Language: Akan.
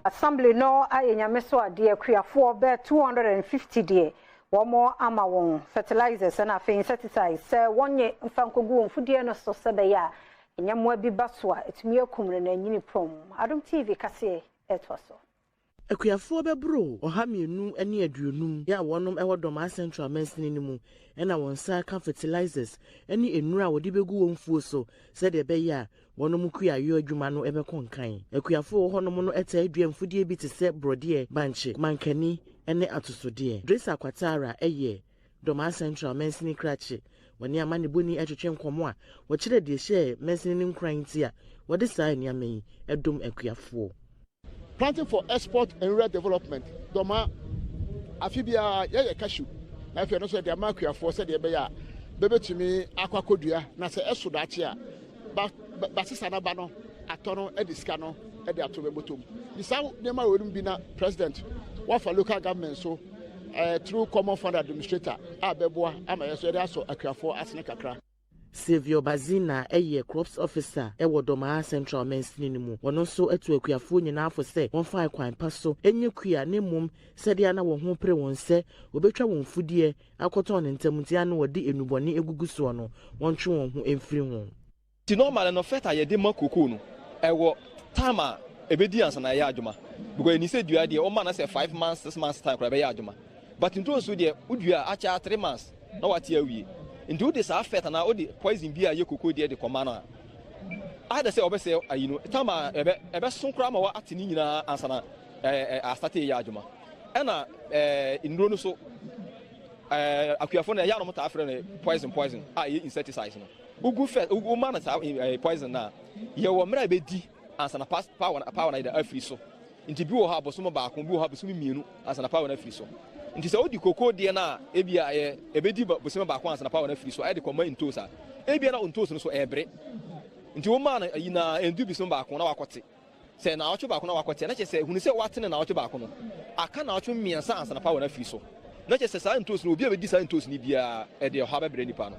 Assembly no ayɛ Nyame so adeɛ, akuafoɔ bɛɛ 250 deɛ wɔn ama wɔn fertilizers ɛna afei insecticides sɛ wɔnyɛ mfa nkɔgu wɔn mfudeɛ no so sɛ bɛyɛ a nyɛmmoa bi ba so a ɛtumi akum no na anyini prɔm. Adom TV kaseɛ ɛtoa so. Akuafoɔ bɛboro 250 yɛ a wɔnom wɔ Dormaa Central mansini no mu na wɔn nsa aka fertilizers ne nnuro a wɔde bɛgu wɔn mfuo so sɛdeɛ ɛbɛyɛ a wɔnom kuayɔ adwuma no bɛkɔ nkan. Akuafoɔ wɔ hɔnom no taa dua mfudeɛ bi te sɛ borɔdeɛ, bankye, mankani ne atosodeɛ. Dresa Kwatara yɛ Dormaa Central mansini krakye. Wɔne amanebɔni twetwe nkɔmmɔ a wɔkyerɛ deɛ ɛhyɛɛ mansini no nkuran nti a wɔde saa nneɛma yi dom akuafoɔ. Planting for Export and Rural Development, Dɔma, afe biara yɛyɛ cashew na afei ɛno nso yɛde ama akuafoɔ sɛdeɛ ɛbɛyɛ a bɛbɛtumi akɔ akɔdua na sɛ ɛso daakye a ba basesa no aba no atɔ no de sika no de ato bɛbɔtɔ mu. Nti saa nneɛma wɔ no bi na president wafa local government so through common fund administrator a bɛboa ama yɛ so yɛde asɔ akuafoɔ asene kakra. Saviour Bazina yɛ Crops Officer wɔ Dormaa Central mansini no mu. Ɔno nso tu akuafoɔ nyinaa fo sɛ wɔmfa kwan pa so nyɛ kua na mmom sɛdeɛ na wɔn ho pere wɔn sɛ wɔbɛtwa wɔn mfudeɛ akɔtɔn no ntɛm nti a na wɔde nnubɔne gugu soɔ no, wɔntwe wɔn ho mfiri ho. Nti normally no fert a yɛde ma cocoa no ɛwɔ time a ɛbɛdi ansa na ɛyɛ adwuma because yɛnim sɛ dua deɛ woma no sɛ 5 months, 6 months time koraa ɛbɛyɛ adwuma, but ntoosi deɛ wodua a akyɛ a 3 months na wate awie. Nti wode saa fert anaa wode poison bi a ɛyɛ cocoa deɛ de kɔma no a, ada sɛ ɔbɛsɛ ayi no time a ɛbɛso koraa ma wate ne nyinaa ansa na astart yɛ adwuma. Ɛna nnuro no so akuafo no ɛyɛ a na ɔmo taa frɛ no poison poison a ɛyɛ insecticides no, wogu fɛ woma no saa poison na yɛwɔ mmerɛ a ɛbɛdi ansa na power na yɛde afiri so. Nti bi wɔ hɔ abosom 1, bi wɔ hɔ abosom 2 ansa na power no afiri so. Nti sɛ wodi koko deɛ no a, ebi a ɛyɛ ɛbɛdi bosom 1 ansa na power no afiri so, ɛde kɔma ntoos a ebi na ntoos no so ɛɛbere. Nti woma no ayi na ɛndu bosom 1 na wakɔte sɛ naawɔtwe 1 na wakɔte, na kyerɛ sɛ hunu sɛ wate ne naawɔtwe 1 no aka naawɔtwe 3 ansa na power no afiri so, na kyerɛ sɛ saa ntoos no, obi a bɛdi saa ntoos no biara, ɛde ɔha bɛbrɛ nipa no.